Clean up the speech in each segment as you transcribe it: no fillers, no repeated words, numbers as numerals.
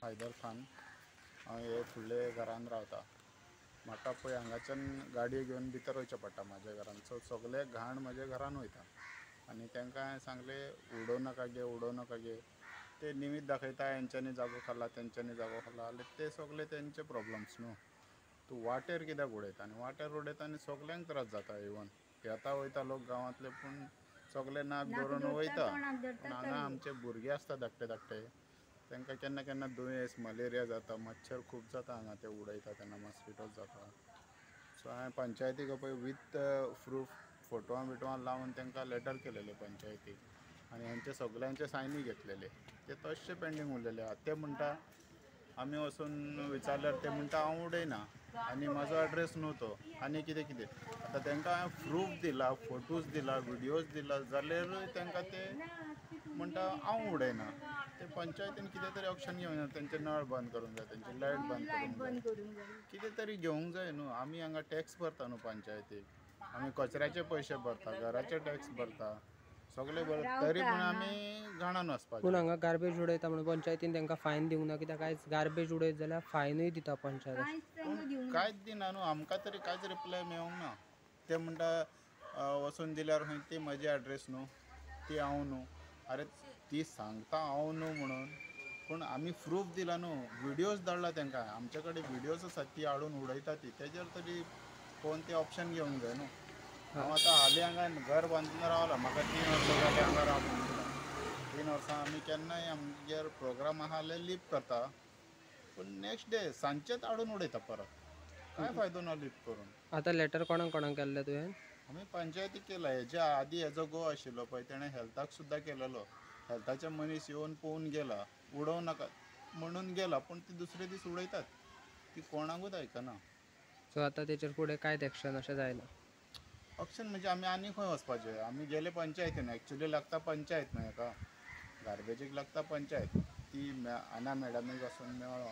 हैदर खान. हांव हे फुडले घरान रावता. म्हाका पळय हांगाच्यान गाडयो घेवन भितर वयचें पडटा म्हाज्या घरान. सो सगळे घाण म्हज्या घरान वयता आनी तांकां हांवें सांगलें उडोवं नाका गे, उडोवं नाका गे. ते निमीत दाखयता हेंच्यांनी जागो खाला, तेंच्यांनी जागो खाला, जाल्यार ते सगळे तेंचे प्रॉब्लम्स न्हू. तूं वाटेर कित्याक उडयता आनी वाटेर उडयता आनी सगल्यांक त्रास जाता. इवन येता वयता लोक गांवांतले, पूण सगळे नाक धरून वयता. पूण हांगा आमचे भुरगे आसता धाकटे धाकटे, तांकां केन्ना केन्ना दुयेंस मलेरिया जाता, मच्छर खूब जाता हांगा, ते उडयता तेन्ना मॉस्किटोज जाता. सो हांवें पंचायतीक पळय विथ प्रूफ फोटोआं बिटवां लावन तांकां लेटर केलेले पंचायतीक आनी हेंचे सगल्यांचे सायनी घेतलेले. ते तशे पेंडींग उरलेले आहा. ते म्हणटा आमी वचून विचारल्यार ते म्हणटा हांव उडयना आनी म्हाजो एड्रेस न्हू तो आनी कितें कितें. आतां तांकां हांवें प्रूफ दिला, फोटोज दिला, विडियोज दिला, जाल्यारूय तांकां ते म्हणटा हांव उडयना. ते पंचायतीन कितें तरी ऑप्शन घेवंक जाय, तेंचे नळ बंद करूंक जाय, तेंची लायट बंद करूंक जाय, कितें तरी घेवंक जाय न्हू. आमी हांगा टॅक्स भरता न्हू पंचायतीक, आमी कचऱ्याचे पयशे भरता, घराचे टॅक्स भरता, सगळे भरता, तरी पूण आमी घाणान वचपाचें. पूण हांगा गार्बेज उडयता म्हणून पंचायतीन तांकां फायन दिवंक ना, कित्याक कांयच गार्बेज उडयत जाल्यार फायनूय दिता पंचायत. कांयच दिना न्हू आमकां, तरी कांयच रिप्लाय मेळूंक ना. ते म्हणटा वचून दिल्यार खंय ती म्हजी एड्रेस न्हू, ती हांव न्हू. अरे ती सांगता हांव न्हू म्हणून, पूण आमी प्रूफ दिला न्हू, विडियोज धाडला तांकां, आमचे कडेन विडियोज आसात, ती हाडून उडयता ती, तेजेर तरी पळोवन ते ऑप्शन घेवंक जाय न्हू. हांव आतां हालीं हांगा घर बांदून रावला, म्हाका 3 वर्सां जालीं हांगा रावून. 3 वर्सां आमी केन्नाय आमगेर प्रोग्राम आसा जाल्यार लीप करता, पूण नेक्स्ट डे सांजचेच हाडून उडयता परत. कांय फायदो ना लीप करून. आतां लेटर कोणाक कोणाक केल्लें तुवें? आमी पंचायतीक केला. हेज्या आदी हेजो गो आशिल्लो पळय, तेणें हेल्थाक सुद्दां केलेलो. हेल्थाचे मनीस येवन पळोवन गेला, उडोवं नाका म्हणून गेला, पूण ती दुसरे दीस उडयतात, ती कोणाकूच आयकना. सो आतां तेचेर फुडें कांयच एक्शन अशें जायना? ऑप्शन म्हणजे आमी आनी खंय वचपाचें? आमी गेले पंचायतीन, एक्चुली लागता पंचायत न्हू हेका, गार्बेजीक लागता पंचायत. ती आना मॅडमीक वचून मेळ्ळो,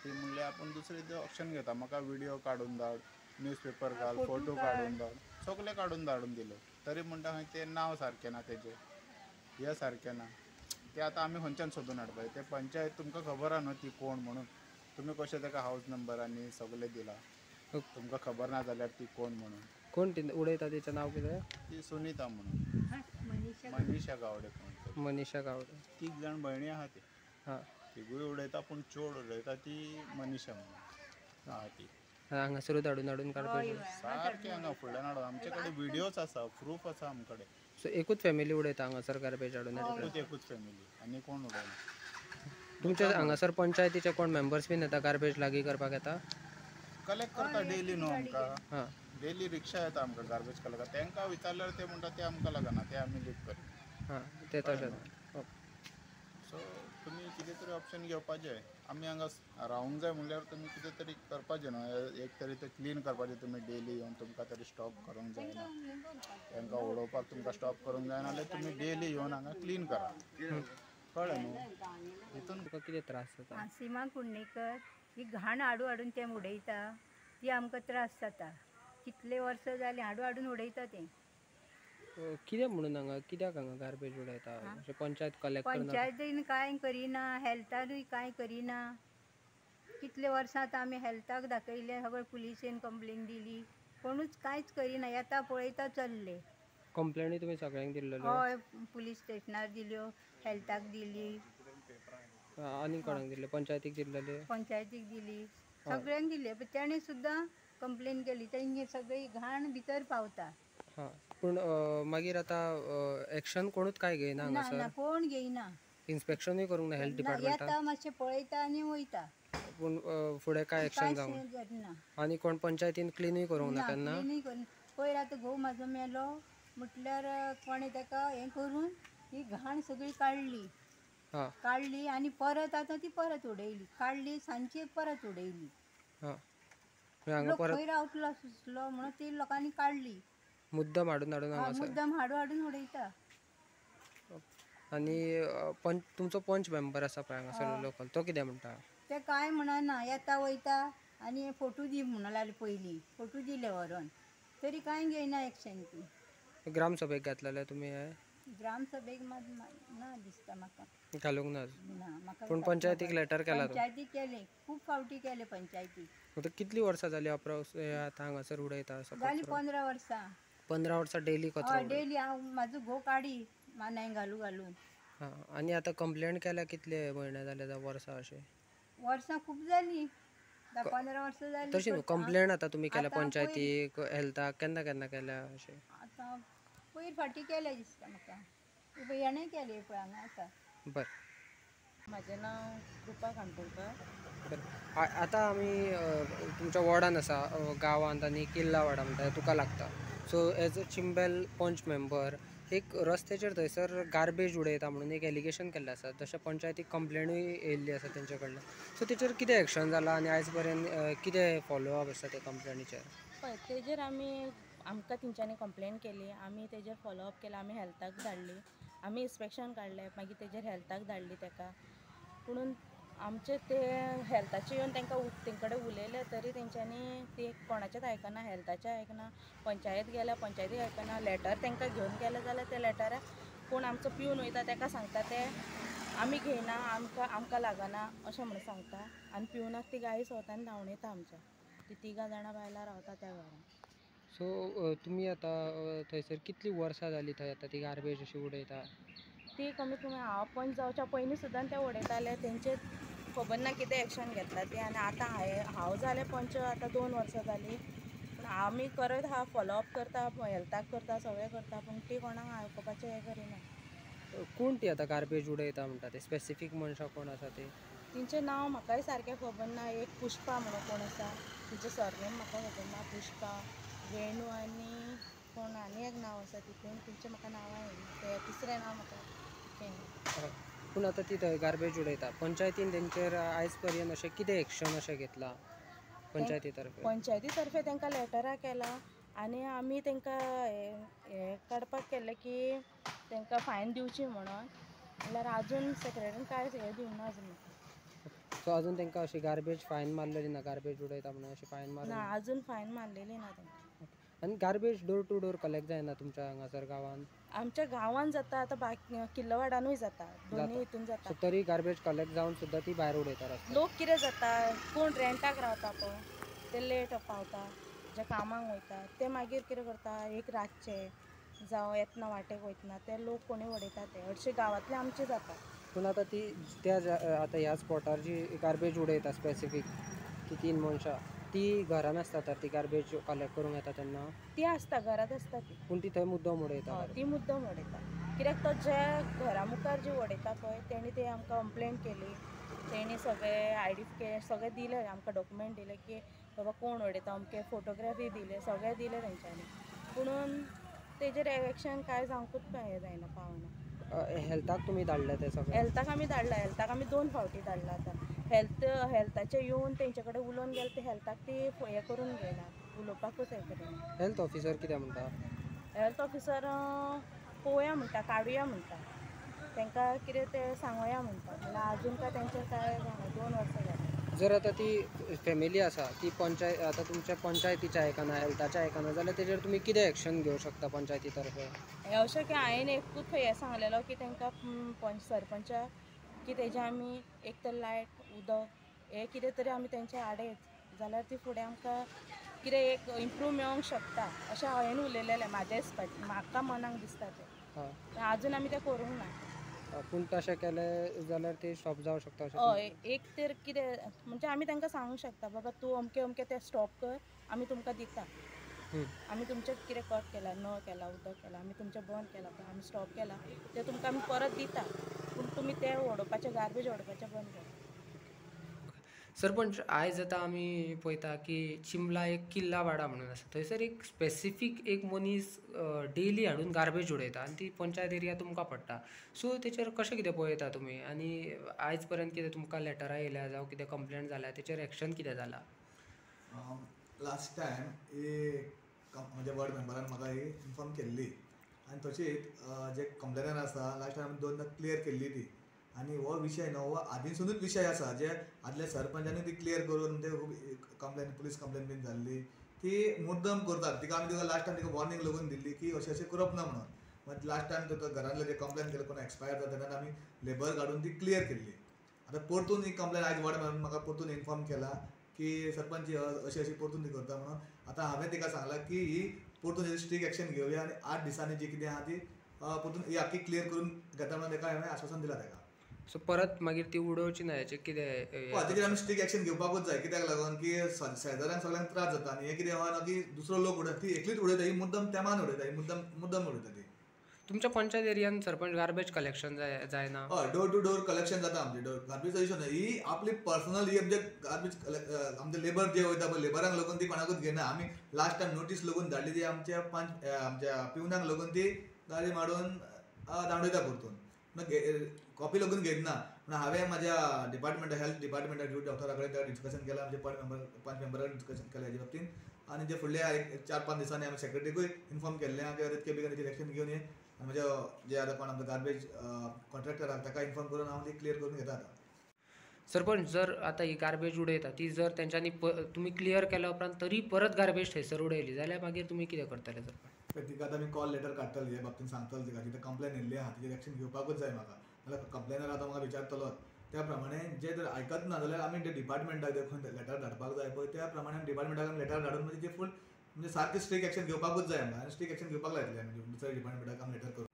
ती म्हणली आपूण दुसरे ऑप्शन घेता, म्हाका विडियो काडून धाड, न्यूजपेपर घाल, फोटो काडून धाड, सगळे काडून धाडून दिले. तरी म्हणटा खंय तें नांव सारकें ना, तेजें हें सारकें ना. ते आतां आमी खंयच्यान सोदून हाडपाचें? ते पंचायत तुमकां खबर आहा न्हू ती कोण म्हणून, तुमी कशें ताका हावज नंबर आनी सगळें दिला, तुमकां खबर ना जाल्यार ती कोण म्हणून. कोण ती उडयता तिचें नांव कितें? ती सुनीता म्हणून, मनीषा गावडे. कोण? मनीषा गावडे. 3 जाण भयणी आहा ती. हां, तिगूय उडयता, पूण चड उडयता ती मनीषा म्हणून आहा ती. हांगासरूच हाडून हाडून गार्बेज सारकें हांगा फुडल्यान हाडून. आमचे कडेन विडियोज आसा, प्रूफ आसा आमचे कडेन. सो एकूच फॅमिली उडयता हांगासर गार्बेज हाडून? एकूच फॅमिली, आनी कोण उडयना. तुमच्या हांगासर पंचायतीचे कोण मेंबर्स बीन येता गार्बेज लागीं करपाक येता? कलेक्ट करता डेली न्हू आमकां, डेली रिक्षा येता आमकां गार्बेज कलेक्ट. तांकां विचारल्यार ते म्हणटा ते आमकां लागना, ते आमी लीप करी. हां, ते तशें. सो तुमी कितें तरी ऑप्शन घेवपाचें. आमी हांगा रावंक जाय म्हणल्यार तुमी कितें तरी करपाचें न्हू. एक तरी ते क्लीन करपाचें, तुमी डेली येवन तुमकां तरी स्टॉप करूंक जायना, तांकां उडोवपाक तुमकां स्टॉप करूंक जायना, जाल्यार तुमी डेली येवन हांगा क्लीन करा, कळ्ळें न्हू? हितून तुका कितें त्रास जाता? सीमा कुंडेकर ही घाण हाडू हाडून ते उडयता, ती आमकां त्रास जाता. कितले वर्सां जालीं हाडू हाडून उडयता तें. कितें म्हणून हांगा कित्याक हांगा गार्बेज उडयता? अशें पंचायत कलेक्ट पंचायतीन कांय करिना, हेल्थानूय कांय करिना. कितले वर्सां आतां आमी हेल्थाक दाखयलें, सगळें पुलिसेन कंप्लेन दिली, कोणूच कांयच करिना. येता पळयता चल्ले. कंप्लेनी तुमी सगळ्यांक दिल्ल्यो? हय, पुलीस स्टेशनार दिल्यो, हेल्थाक दिली. आनी कोणाक दिल्ले? पंचायतीक दिल्लेले? पंचायतीक दिली, सगळ्यांक दिले. पण तेणें सुद्दां कंप्लेन केली, तेंगे सगळी घाण भितर पावता. हां, पूण मागीर आतां एक्शन कोणूच कांय घेयना हांगासर? कोण घेयना. इन्स्पेक्शनूय करूंक ना हेल्थ डिपार्टमेंटान? येता मातशें पळयता आनी वयता, पूण फुडें कांय एक्शन जावंक ना. आनी कोण पंचायतीन क्लिनूय करूंक ना केन्ना? क्लिनूय करूंक. पयर आतां घोव म्हाजो मेलो म्हटल्यार कोणें ताका हें करून ही घाण सगळी काडली, काडली आनी परत आतां ती परत उडयली, काडली सांजची परत उडयली. लोक खंय रावतलो सुचलो म्हणून ती लोकांनी काडली, मुद्दम हाडून हाडून हांगासर, मुद्दम हाडून हाडून उडयता. आनी पंच तुमचो पंच मेंबर आसा पळय हांगासर लोकल, तो कितें म्हणटा? ते कांय म्हणना, येता वयता आनी फोटो दी म्हणून लागले, पयलीं फोटो दिले व्हरोन, तरी कांय घेयना एक्शन ती. ग्रामसभेक घातलेले तुमी हे? ग्रामसभेक मात ना दिसता म्हाका, घालूंक ना. ना म्हाका. पूण पंचायतीक लेटर केला? पंचायतीक केले, खूब फावटी केले पंचायतीक. आतां कितलीं वर्सां जालीं अप्रोक्स आतां हांगासर उडयता? जालीं 15 वर्सां. 15 वर्सां डेली कचरो? हय डेली. हांव म्हाजो घोव काडी मानाय घालू घालून. हां, आनी आतां कंप्लेन केल्या कितले म्हयने जाले जावं वर्सां अशें? वर्सां खूब जालीं, 10-15 वर्सां जालीं. तशें न्हू, कंप्लेन आतां तुमी केल्या पंचायतीक, हेल्थाक, केन्ना केन्ना केल्या अशें? आतां पयर फाटीं केल्या दिसता म्हाका, हेणें केलें पळय हांगा आसा. बरें. म्हाजें नांव कृपा काणकोणकर. बरें, आतां आमी तुमच्या वॉर्डान आसा, गांवांत, आनी किल्ला वाडा म्हणटा तुका लागता. सो एज अ चिंबेल पंच मेंबर, एक रस्त्याचेर थंयसर गार्बेज उडयता म्हणून एक एलिगेशन केल्लें आसा, तशें पंचायतीक कंप्लेनूय येयल्ली आसा तेंचे कडल्यान. सो तेचेर कितें एक्शन जालां आनी आयज पर्यंत कितें फॉलोअप आसा त्या कंप्लेनीचेर? पळय, तेजेर आमी आमकां तेंच्यांनी कंप्लेन केली, आमी तेजेर फॉलोअप केला, आमी हेल्थाक धाडली, आमी इन्स्पेक्शन काडलें, मागीर तेजेर हेल्थाक धाडली तेका. पुणून आमचे ते हेल्थाचे येवन तांकां तेंचे कडेन उलयले तरी तेंच्यांनी ते कोणाचेच आयकना, हेल्थाचें आयकना, पंचायत गेल्या पंचायतीक आयकना. लेटर तांकां घेवन गेले जाल्यार त्या लेटराक कोण आमचो पिवन वयता ताका सांगता ते आमी घेयना, आमकां आमकां लागना अशें म्हणून सांगता. आनी पिवनाक ती गाळी संवता आनी धांवणयता आमच्या. ती तिगां जाणां बायलां रावता त्या घरान. सो तुमी आतां थंयसर कितलीं वर्सां जालीं थंय आतां ती गार्बेज अशी उडयता? ती कमीत कमी हांव पंच जावच्या पयलीं सुद्दां ते उडयताले, तेंचे खबर ना कितें एक्शन घेतला ती. आनी आतां हांव जालें पंच आतां 2 वर्सां जालीं, पूण आमी करत आहा, फॉलोअप करता, हेल्थाक करता, सगळें करता, पूण ती कोणाक आयकुपाचें हें करिना. कोण ती आतां गार्बेज उडयता म्हणटा ते स्पेसिफीक मनशां कोण आसा ते? तेंचें नांव म्हाकाय सारकें खबर ना. एक पुष्पा म्हणून कोण आसा, तेंचें सरनेम म्हाका खबर ना, पुष्पा, वेणू आनी कोण आनी एक नांव आसा तितून, तेंचें म्हाका नांवां येना, तें तिसरें नांव म्हाका येना. पूण आतां ती थंय गार्बेज उडयता, पंचायतीन तेंचेर आयज पर्यंत अशें कितें एक्शन अशें घेतलां पंचायती तर्फे? पंचायती तर्फे तांकां लेटरां केलां आनी आमी तांकां हें काडपाक केल्लें की तांकां फायन दिवची म्हणून, म्हणल्यार आजून सेक्रेटरीन कांय हें दिवंक ना अजून म्हाका. सो अजून तांकां अशी गार्बेज फायन मारलेली ना, गार्बेज उडयता म्हणून अशी फायन मारली ना? अजून फायन मारलेली ना तांकां. आनी garbage door to door collect जायना तुमच्या हांगासर गांवांत? आमच्या गांवांत जाता, आतां बाकी किल्लवाडानूय जाता, दोनूय हितून जाता. तरी गार्बेज कलेक्ट जावन सुद्दां ती भायर उडयता रस्त्यार. लोक कितें जाता, कोण रेंटाक रावता पळय ते लेट पावता, जे कामाक वयता ते मागीर कितें करता, एक रातचे जावं येतना वाटेक वयतना ते लोक कोणूय उडयता ते हरशीं गांवांतले आमचे जाता. पूण आतां ती त्या आतां ह्या स्पॉटार जी गार्बेज उडयता स्पेसिफीक ती 3 मनशां ती घरान आसता तर ती गार्बेज कलेक्ट करूंक येता तेन्ना? ती आसता, घरांत आसता ती. पूण ती थंय मुद्दम उडयता? ती मुद्दम उडयता, कित्याक तो जे घरा मुखार जी उडयता पळय तेणी ते आमकां कंप्लेन केली, तेणी सगळे आयडिफिकेशन सगळें दिलें आमकां, डॉक्युमेंट दिले की बाबा कोण उडयता, अमके फोटोग्राफी दिले, सगळें दिलें तेंच्यांनी. पुणून तेजेर एक्शन कांय जावंकूच हें जायना, पावना. हेल्थाक तुमी धाडलें तें सगळें? हेल्थाक आमी धाडलां, हेल्थाक आमी 2 फावटी धाडलां. आतां हेल्थाचें येवन तेंचे कडेन उलोवन गेले, ते हेल्थाक ती हें करून घेयना, उलोवपाकूच हें करिना. हेल्थ ऑफिसर कितें म्हणटा? हेल्थ ऑफिसर पळोवया म्हणटा, काडुया म्हणटा, तांकां कितें तें सांगोया म्हणटा, म्हणल्यार आजून काय तेंचेर कांय जायना, 2 वर्सां जालीं. जर आतां ती फॅमिली आसा ती पंचायत आतां तुमच्या पंचायतीच्या आयकना, हेल्थाच्या आयकना, जाल्यार तेजेर तुमी कितें एक्शन घेवं शकता पंचायती तर्फे? हें अशें की हांवें एकूच हें सांगलेलो की तांकां सरपंचाक की तेजें आमी एक तर लायट उदक हें कितें तरी आमी तेंच्या आडयत जाल्यार ती फुडें आमकां कितें एक इम्प्रूव मेळोंक शकता अशें हांवें उलयलेलें म्हाज्या हिसपाचें, म्हाका मनाक दिसता तें, आजून आमी तें करूंक ना. पूण तशें केलें जाल्यार ते स्टॉप जावं शकता? हय, एक तर कितें म्हणजे आमी तांकां सांगूंक शकता बाबा तूं अमकें अमकें तें स्टॉप कर, आमी तुमकां दिता, आमी तुमचें कितें कट केलां, नळ केला, उदक केलां, आमी तुमचें बंद केलां, आमी स्टॉप केलां, तें तुमकां आमी परत दिता, पूण तुमी तें उडोवपाचें गार्बेज उडोवपाचें बंद करा. सरपंच, आयज आतां आमी पळयता की चिंबला एक किल्ला वाडा म्हणून आसा, थंयसर एक स्पेसिफीक एक मनीस डेली हाडून गार्बेज उडयता आनी ती पंचायत एरिया तुमकां पडटा. सो तेचेर कशें कितें पळयता तुमी आनी आयज पर्यंत कितें तुमकां लेटरां येयल्या जावं कितें कंप्लेन जाल्या तेचेर एक्शन कितें जालां? लास्ट टायम एक म्हज्या वॉर्ड मेंबरान म्हाका इन्फॉर्म केल्ली आनी तशीच जे कंप्लेनर आसा लास्ट टायम आमी 2दा क्लियर केल्ली ती. आनी हो विशय न्हू हो आदींसुनूच विशय आसा, जे आदल्या सरपंचानी ती क्लियर करून ते खूब कंप्लेन पुलीस कंप्लेन बीन जाल्ली ती मुद्दम करतात. तिका आमी तिका लास्ट टायम तिका वॉर्निंग लागून दिल्ली की अशें अशें करप ना म्हणून. मागीर लास्ट टायम तो घरांतले जे कंप्लेन केले कोण एक्सपायर जाता तेन्ना आमी लेबर काडून ती क्लियर केल्ली. आतां परतून ही कंप्लेन आयज वॉर्ड मेंबरान म्हाका परतून इन्फॉर्म केला की सरपंच अशी अशी परतून ती करता म्हणून. आतां हांवें तिका सांगलां की ही परतून स्ट्रीक एक्शन घेवया आनी 8 दिसांनी जी कितें आहा ती परतून ही आख्खी क्लियर करून घेता म्हणून ताका हांवें आश्वासन दिलां ताका. सो परत मागीर ती उडोवची ना हेचें कितें? ताचेर आमी स्ट्रीक एक्शन घेवपाकूच जाय, कित्याक लागून की शेजाऱ्यांक सगळ्यांक त्रास जाता आनी हें कितें आहा ना की दुसरो लोक उडयता, ती एकलीच उडयता, ही मुद्दम तेमान उडयता, ही मुद्दम मुद्दम उडयता ती. तुमच्या पंचायत एरियान सरपंच गार्बेज कलेक्शन जायना? हय, डोर टू डोर कलेक्शन जाता आमचें. डोर गार्बेज इशू ना, ही आपली पर्सनल ही आमचे गार्बेज आमचे लेबर जे वयता पळय लेबरांक लागून ती कोणाकूच घेयना. आमी लास्ट टायम नोटीस लागून धाडली ती आमच्या पंच आमच्या पिवनाक लागून ती गाडी मारून धांवडयता परतून, कॉपी लागून घेतना. पूण हांवें म्हाज्या डिपार्टमेंट हेल्थ डिपार्टमेंटा ड्युटी डॉक्टरा कडेन डिस्कशन केलां, आमचे पंच मेंबरा कडेन डिस्कशन केलां हेजे बाबतींत. आनी जे फुडल्या एक 4-5 दिसांनी आमी सेक्रेटरीकूय इन्फॉर्म केल्लें आहा की तितके बेगीन तेजेर एक्शन घेवन ये आनी म्हज्या जे आतां कोण आमचो गार्बेज कॉन्ट्रॅक्टर आहा ताका इन्फॉर्म करून हांव ती क्लियर करून घेता आतां. सरपंच, जर आतां ही गार्बेज उडयता ती जर तेंच्यांनी तुमी क्लियर केल्या उपरांत तरी परत गार्बेज थंयसर उडयली जाल्यार मागीर तुमी कितें करतले सरपंच? तिका आतां आमी कॉल लेटर काडटले, हे बाबतींत सांगतले तिका कितें कंप्लेन येयल्ली आहा तिचेर एक्शन घेवपाकूच जाय म्हाका, नाल्यार कंप्लेनर आतां म्हाका विचारतलोच. त्या प्रमाणे जे जर आयकत ना जाल्यार आमी ते डिपार्टमेंटाक जे खंय लेटर धाडपाक जाय पळय त्या प्रमाणे आमी डिपार्टमेंटाक आमी लेटर धाडून म्हणजे ते फूल म्हणजे सारकें स्ट्रीक एक्शन घेवपाकूच जाय आमकां आनी स्ट्रीक एक्शन घेवपाक लायतले आमी दुसऱ्या डिपार्टमेंटाक आमी लेटर करून.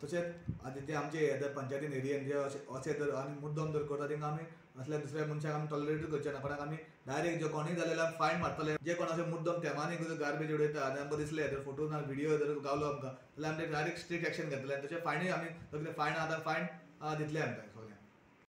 तशेंच आतां जे आमचे जर पंचायतीन एरियेन जे अशें अशें जर आनी मुद्दम जर करता तांकां आमी असल्या दुसऱ्या मनशाक आमी टॉलरेटूच करचे ना, कोणाक आमी डायरेक्ट जे कोणूय जाले जाल्यार फायन मारतले. जे कोण अशें मुद्दम तेमांनी गार्बेज उडयता आनी आमकां दिसले जर फोटो ना व्हिडियो जर गावलो आमकां जाल्यार आमी डायरेक्ट स्ट्रीक एक्शन घेतले आनी तशें फायनूय आमी सगळे फायन आतां फायन दितले आमकां.